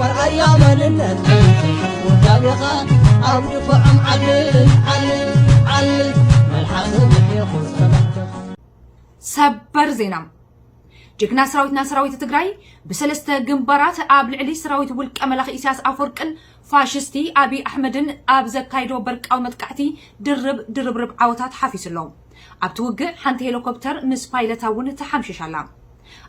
መርኣያ መንነት ውዳቤኻ ኣብ ድፋዖም ዓሊ ዓሊ ዓሊ መልሓስ ምሕኹ ሰላምተኻ። ሰበር ዜና። ጅግና ሰራዊትና ሰራዊት ትግራይ ብሰለስተ ግንባራት ኣብ ልዕሊ ሰራዊት ውልቀ መላኺ ኢሳያስ ኣፈወርቅን ፋሽስቲ ኣብይ ኣሕመድን ኣብ ዘካይዶ በርቃዊ መጥቃዕቲ ድርብ ድርብርብ ዓወታት ሓፊሱ ኣሎ። ኣብቲ ውግእ ሓንቲ ሄሊኮፕተር ምስ ፓይለታ እውን ተሓምሽሻ ኣላ።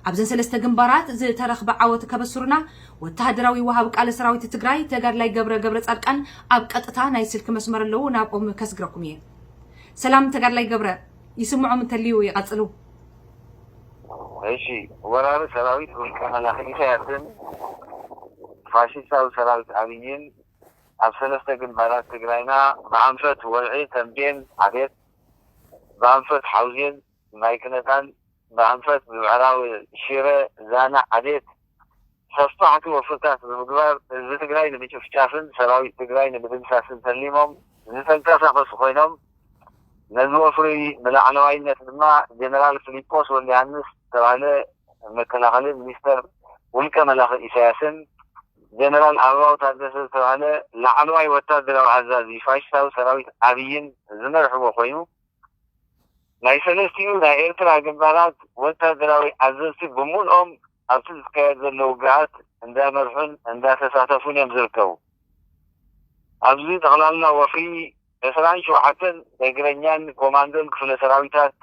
ኣብዘን ሰለስተ ግንባራት ዝተረኽበ ዓወት ከበስሩና ወተሃደራዊ ወሃብ ቃለ ሰራዊት ትግራይ ተጋድላይ ገብረ ገብረ ጻድቃን ኣብ ቀጥታ ናይ ስልኪ መስመር ኣለዉ፣ ናብኦም ከስግረኩም እየ። ሰላም ተጋድላይ ገብረ፣ ይስምዖም እንተልዩ ይቐጽሉ። እሺ፣ ወራሪ ሰራዊት ውልቀ መላኺ ኢሳያስን ፋሽስታዊ ሰራዊት ኣብይን ኣብ ሰለስተ ግንባራት ትግራይና ብኣንፈት ወልዒ ተምቤን ዓዴት፣ ብኣንፈት ሓውዜን ማይ ክነታን ብኣንፈት ብምዕራብ ሽረ ዛና ዓዴት ሰፋሕቲ ወፍርታት ብምግባር ህዝቢ ትግራይ ንምጭፍጫፍን ሰራዊት ትግራይ ንምድምሳስን ተሊሞም ዝተንቀሳቐሱ ኮይኖም፣ ነዚ ወፍሪ ብላዕለዋይነት ድማ ጀነራል ፊሊጶስ ወልደዮሃንስ ዝተባህለ መከላኸሊ ሚኒስተር ውልቀ መላኺ ኢሳያስን ጀነራል ኣበባው ታደሰ ዝተባህለ ላዕለዋይ ወታደራዊ ኣዛዚ ፋሽስታዊ ሰራዊት ኣብይን ዝመርሕዎ ኮይኑ፣ ናይ ሰለስቲኡ ናይ ኤርትራ ግንባራት ወታደራዊ ኣዘዝቲ ብምልኦም ኣብቲ ዝካየድ ዘሎ ውግኣት እንዳመርሑን እንዳተሳተፉን እዮም ዝርከቡ። ኣብዚ ጠቕላላ ወፍሪ ዕስራን ሸውዓተን እግረኛን ኮማንዶን ክፍለ ሰራዊታት፣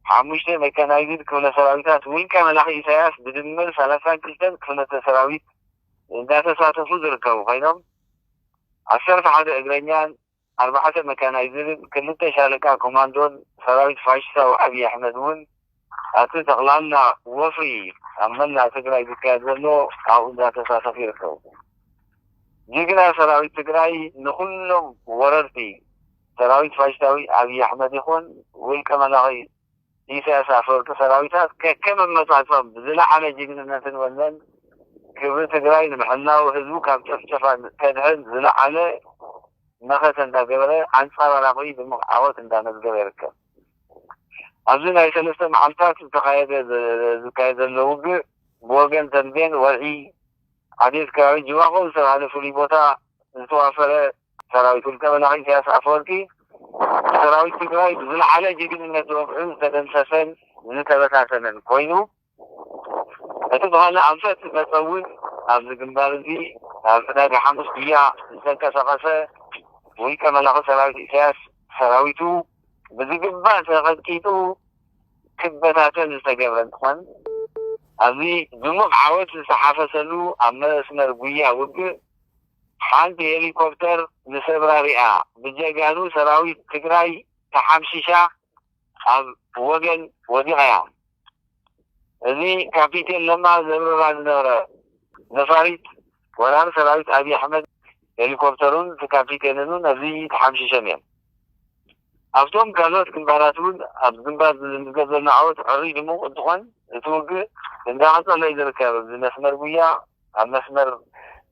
ሓሙሽተ ሜካናይዝድ ክፍለ ሰራዊታት ውልቀ መላኺ ኢሳያስ ብድምር ሰላሳን ክልተን ክፍለተ ሰራዊት እንዳተሳተፉ ዝርከቡ ኮይኖም፣ ዓሰርተ ሓደ እግረኛን ኣርባዕተ መካናይዝድን ክልተ ሻለቃ ኮማንዶን ሰራዊት ፋሽስታዊ ኣብይ ኣሕመድ እውን ኣብቲ ጠቕላላ ወፍሪ ኣብ መላእ ትግራይ ዝካየድ ዘሎ ኣብኡ እንዳተሳተፉ ይርከቡ። ጅግና ሰራዊት ትግራይ ንኩሎም ወረርቲ ሰራዊት ፋሽስታዊ ኣብይ ኣሕመድ ይኹን ውልቀ መላኺ ኢሳያስ ኣፈወርቂ ሰራዊታት ከከም ኣመጻጽኦም ብዝለዓለ ጅግንነትን ወነን ክብሪ ትግራይ ንምሕላው ህዝቡ ካብ ጨፍጨፋ ከድሕን ዝለዓለ መኸተ እንዳገበረ ኣንጻባራቂ ድሙቕ ዓወት እንዳመዝገበ ይርከብ። ኣብዚ ናይ ሰለስተ መዓልታት ዝተኻየደ ዝካየድ ዘሎ ውግእ ብወገን ተምቤን ወርዒ ዓዴት ከባቢ ጅዋቆ ዝተባህለ ፍሉይ ቦታ ዝተዋፈረ ሰራዊት ውልቀ መላኺ ኢሳያስ ኣፈወርቂ ሰራዊት ትግራይ ብዝለዓለ ጅግንነት ወግዕን ዝተደምሰሰን ዝተበታተነን ኮይኑ፣ እቲ ብኻልእ ኣንፈት መጸ እውን ኣብዚ ግንባር እዚ ኣብ ዕዳጋ ሓሙስ ጉያ ዝተንቀሳቐሰ ውልቀ መላኺ ሰራዊት ኢሳያስ ሰራዊቱ ብዝግባእ ተቐጥቂጡ ክበታተን ዝተገብረ እንትኾን፣ ኣብዚ ድሙቕ ዓወት ዝተሓፈሰሉ ኣብ መስመር ጉያ ውግእ ሓንቲ ሄሊኮፕተር ምስ ኣብራሪኣ ብጀጋኑ ሰራዊት ትግራይ ተሓምሺሻ ኣብ ወገን ወዲቓ እያ። እዚ ካፒቴን ለማ ዘብርራ ዝነበረ ነፋሪት ወራሪ ሰራዊት ኣብይ ኣሕመድ ሄሊኮፕተሩን እቲ ካፒቴንኑን ኣብዚ ተሓምሺሾም እዮም። ኣብቶም ካልኦት ግንባራት እውን ኣብ ግንባር ዝምዝገብ ዘሎ ዓወት ዕሩይ ድሙቕ እንትኾን፣ እቲ ውግእ እንዳቐጸለ እዩ ዝርከብ። ኣብዚ መስመር ጉያ ኣብ መስመር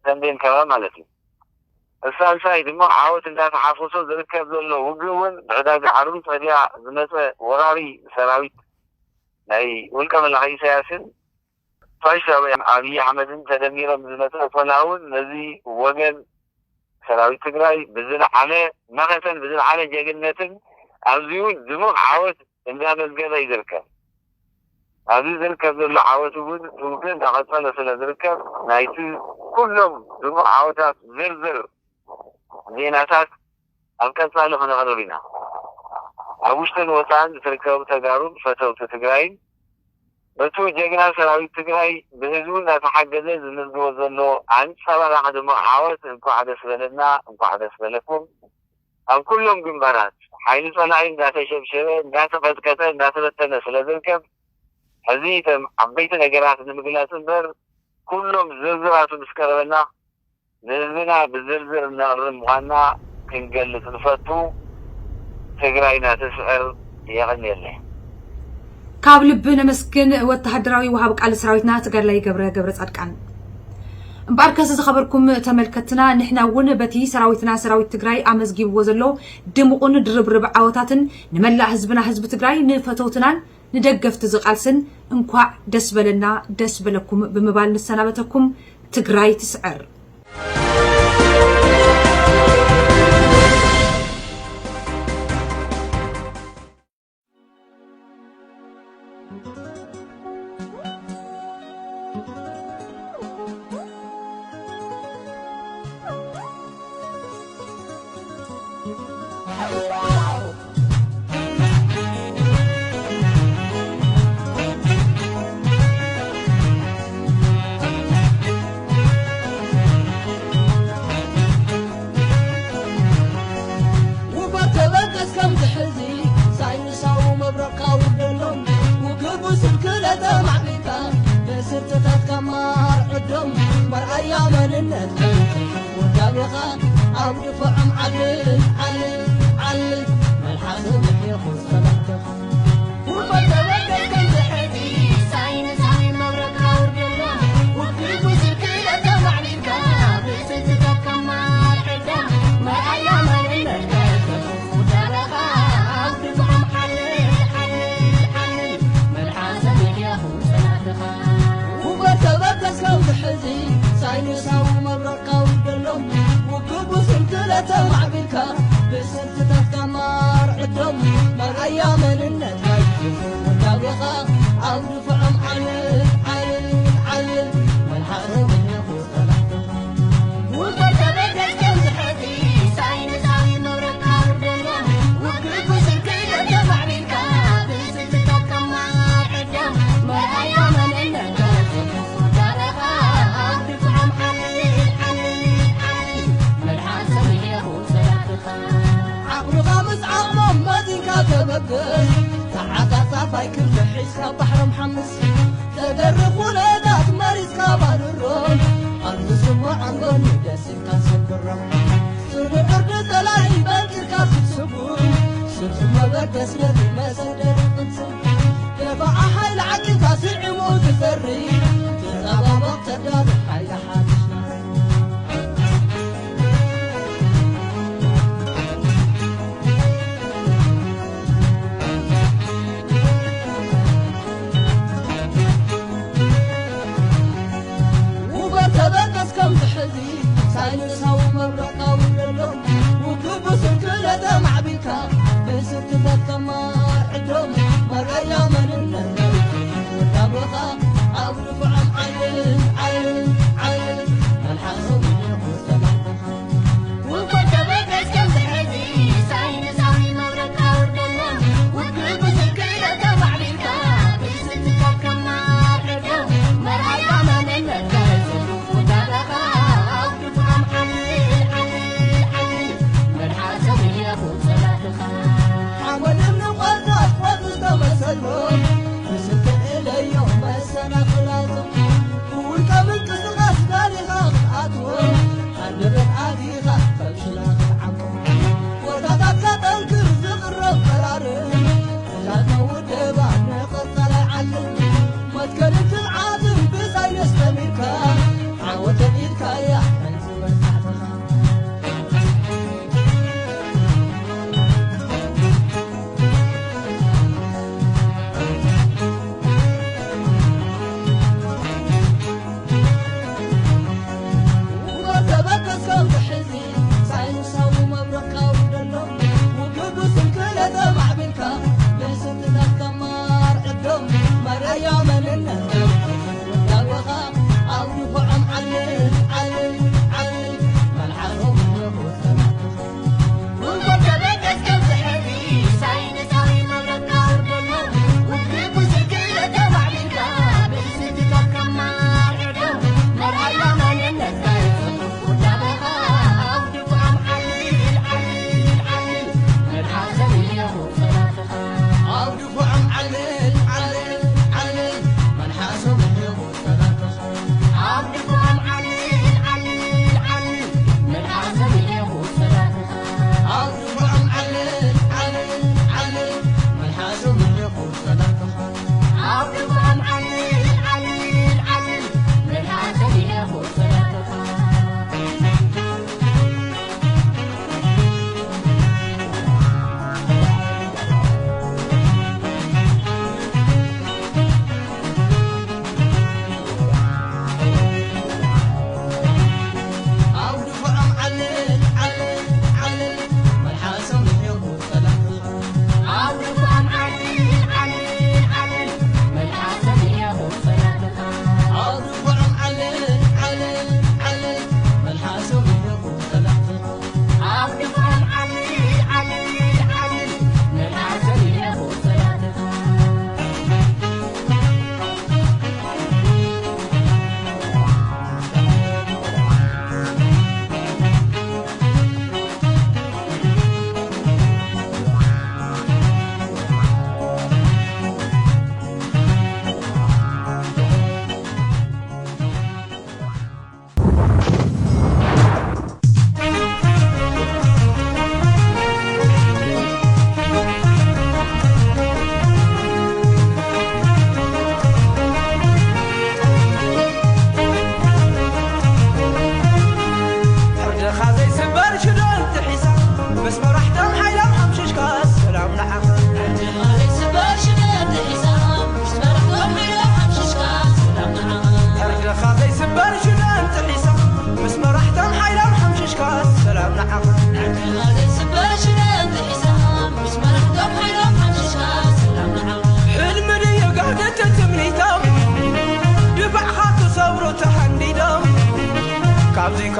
ተምቤን ከባቢ ማለት እዩ። እሳልሳይ ድማ ዓወት እንዳተሓፈሶ ዝርከብ ዘሎ ውግእ እውን ብዕዳጋ ዓርቢ ጸድያ ዝመጸ ወራሪ ሰራዊት ናይ ውልቀ መላኺ ኢሳያስን ፋሽስታዊ ኣብይ ኣሕመድን ተደሚሮም ዝመጸ ፈላ እውን ነዚ ወገን ሰራዊት ትግራይ ብዝለዓለ መኸተን ብዝለዓለ ጀግንነትን ኣብዚ እውን ድሙቕ ዓወት እንዳመዝገበ እዩ ዝርከብ። ኣብዚ ዝርከብ ዘሎ ዓወት እውን ትውግእ እንዳቐጸለ ስለ ዝርከብ ናይቲ ኩሎም ድሙቕ ዓወታት ዝርዝር ዜናታት ኣብ ቀጻሊ ክነቕርብ ኢና። ኣብ ውሽጥን ወጻእን ዝትርከቡ ተጋሩን ፈተውቲ ትግራይን በቱ ጀግና ሰራዊት ትግራይ ብህዝቡ እናተሓገዘ ዝምዝግቦ ዘሎ ኣንጸባራቂ ድማ ዓወት እንኳዕ ደስ በለና እንኳዕ ደስ በለኩም። ኣብ ኩሎም ግንባራት ሓይሊ ጸላኢ እንዳተሸብሸበ እንዳተቐጥቀጠ እንዳተበተነ ስለ ዝርከብ ሕዚ እቶም ዓበይቲ ነገራት ንምግላጽ እምበር ኩሎም ዝርዝራቱ ምስ ቀረበና ንህዝብና ብዝርዝር እነቕርብ ምዃንና ክንገልጽ ንፈቱ። ትግራይና ትስዕር። የቐንየለይ። ካብ ልቢ ነመስግን ወተሃደራዊ ወሃብ ቃል ሰራዊትና ተጋድላይ ገብረ ገብረ ጻድቃን። እምበኣርከስ ዝኸበርኩም ተመልከትና ንሕና እውን በቲ ሰራዊትና ሰራዊት ትግራይ ኣመዝጊብዎ ዘሎ ድሙቕን ድርብርብ ዓወታትን ንመላእ ህዝብና ህዝቢ ትግራይ ንፈተውትናን ንደገፍቲ ዝቃልስን እንኳዕ ደስ በለና ደስ በለኩም ብምባል ንሰናበተኩም። ትግራይ ትስዕር። ውበት ተበገስ ከምዚ ሕዚ ሳይንሳዊ መብረቕካ ውርደሎም። ውግቡ ስልክለተ ማዕቢልካ ብስርትታትካ ማር ዕዶም። መርኣያ መንነት ውዳቤኻ ኣብ ድፍዖም ዓልል ዓልል ዓልል። መልሓስ ምሕየኹ ጸላእትኻ። ውበት ተበገስ ከምዚ ሕዚ ሳይንሳዊ መብረቕካ ውርደሎም። ውግቡ ስንክለተ ማዕቢልካ ብስርትታትካ ማር ዕዶም። መርኣያ መንነት ናይ ውዳቤኻ ኣብ ድፍዖም ዓልል ዓልል ዓልል። መልሓስ ምሕየኹ ጸላእትኻ። ውበት ተበገስ ከምዚ ሕዚ ሳይንሳዊ መብረቕካ ውርደሎም። ውግቡ ስንክለተ ማዕቢልካ ብስርትታትካ ማር ዕዶም። መርኣያ መንነት ናይ ውዳቤኻ ኣብ ድፍዖም ዓልል ዓልል ዓልል። መልሓስ ምሕየኹ ጸላእትኻ። ዓቕምኻ ምስ ዓቕሞም መዚንካ ተበገስ። ተዓጻጻፋይ ክንዲ ሒዝካ ባሕሮም ሓምስ። ተገርፍ ኩነታት መሪጽካ ባድሮም። ኣብ ዝስምዖም ጎኒ ደስ ኢልካ ሰግሮም። ጽኑዕ ዕርዲ ጸላኢ በንጢርካ ክትስጉም። ስሱዕ መበገስ ነቲ መሰደሪ ቅንጽል። ደፋዓ ሓይሊ ዓቂብካ ስዒሙ ዝፈሪ። ተጸባበቕ ተዳሎ ሓይሊ ሓድሽ ናሪ። ውበት ተበገስ ከምዚ ሕዚ ሳይንሳዊ መብረቕካ ውርደሎም። ውግቡ ስንክለተ ማዕቢልካ ብስርትታት ከማር ዕዶም። መርኣያ መንነት ውዳቤኻ ኣብ ድፍዖም ዓልል ዓልል።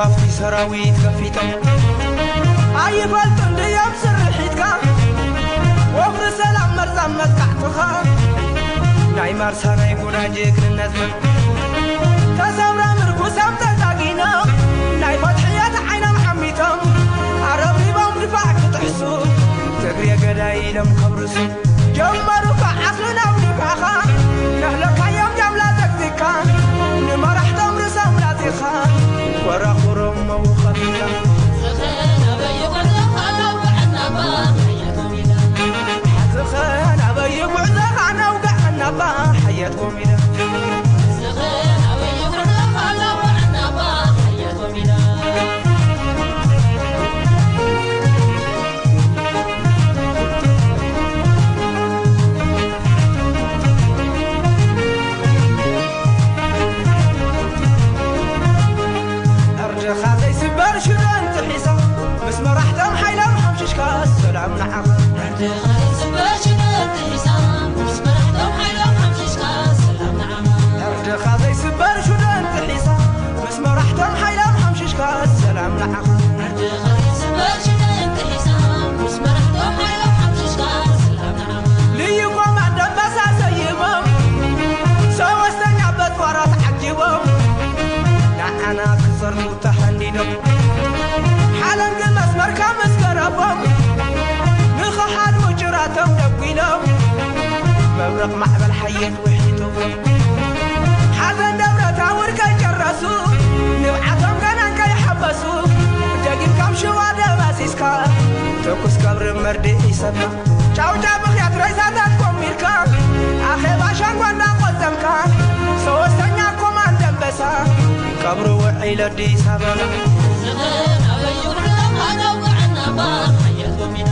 ኣብቲ ሰራዊት ከፊቶም ኣይፈልጡን ድዮም ስርሒትካ? ወፍሪ ሰላም መርዛም መጥቃዕትኻ ናይ ማርሳ ናይ ጉና ጅግንነትና። ተሰብራ ምርኩሳም ተዛጊኖም ናይ ፈትሕየት ዓይኖም ሓሚቶም ኣረብሪቦም ድፋዕ ክጥሕሱ ትግሬ ገዳይ ኢሎም ከብርሱ ጀመሩ። ከዓስሉ ናብ ድፋኻ ነህለካዮም ጃምላ ዘግዝካ ንመራሕቶም ርእሶም ላዚኻ ኮራኹሮም መውኸቢካ። ዝኸን ኣበይ ጉዕዞኻ ነውግዕ እናባ ሓየት ኮሚዳ። ዝኸን ኣበይ ጉዕዞኻ ነውግዕ እናባ ሓየት ኮሚዳ። ዝኸን ኣበይ ጉዕዞኻ ነውግዕ እናባ ሓየት ኮሚዳ። ዕርድኻ ዘይስበር ሽረን ጥሒሳ ምስ መራሕቶም ሓይሎም ሓምሽሽካ ሰላም ንዓኻ። ዕርድኻ ዘይስበር ሽረን ጥሒሳ ምስ መራሕቶም ሓይሎም ሓምሽሽካ ሰላም ንዓኻ። ዕርድኻ ዘይስበር ሽረን ጥሒሳ ምስ መራሕቶም ሓይሎም ሓምሽሽካ ሰላም ንዓኻ። ዕርድኻ ዘይስበር ሽረን ጥሒሳ ምስ መራሕቶም ሓይሎም ሓምሽሽካ ሰላም ንዓኻ። ልዩ ኮማንዶ ኣንበሳ ሰይሞም ሰወስተኛ በጥዋራት ዓጊቦም ንዓና ክሰርቱ ተሓንዲዶም ሓለንግል መስመርካ ምስ ገረቦም ንኽሓድሙ ጭራቶም ደጒሎም መብረቕ ማዕበል ሓየት ውሒጡ ሓዘን ደብረ ታቦር ከይጨረሱ ንብዓቶም ገና ከይሓበሱ ደጊምካም ሽዋ ደማሲስካ ተኩስ ቀብሪ መርድእ ይሰማ ጫውጫ ብኽያት ሬሳታት ኮሚርካ ኣኼባ ሻንጓ እንዳቆጸምካ ሰወስተኛ ኮማንድ ኣንበሳ ቀብሩ ውዒሉ ኣዲስ ኣበባ። ዝኸን ኣበይ ጉዕዞኻ ነውግዕ እናባ ሓየት ኮሚዳ።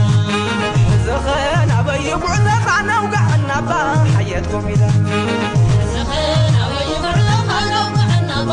ዝኸን ኣበይ ጉዕዞኻ ነውግዕ እናባ ሓየት ኮሚዳ። ዝኸን ኣበይ ጉዕዞኻ ነውግዕ እናባ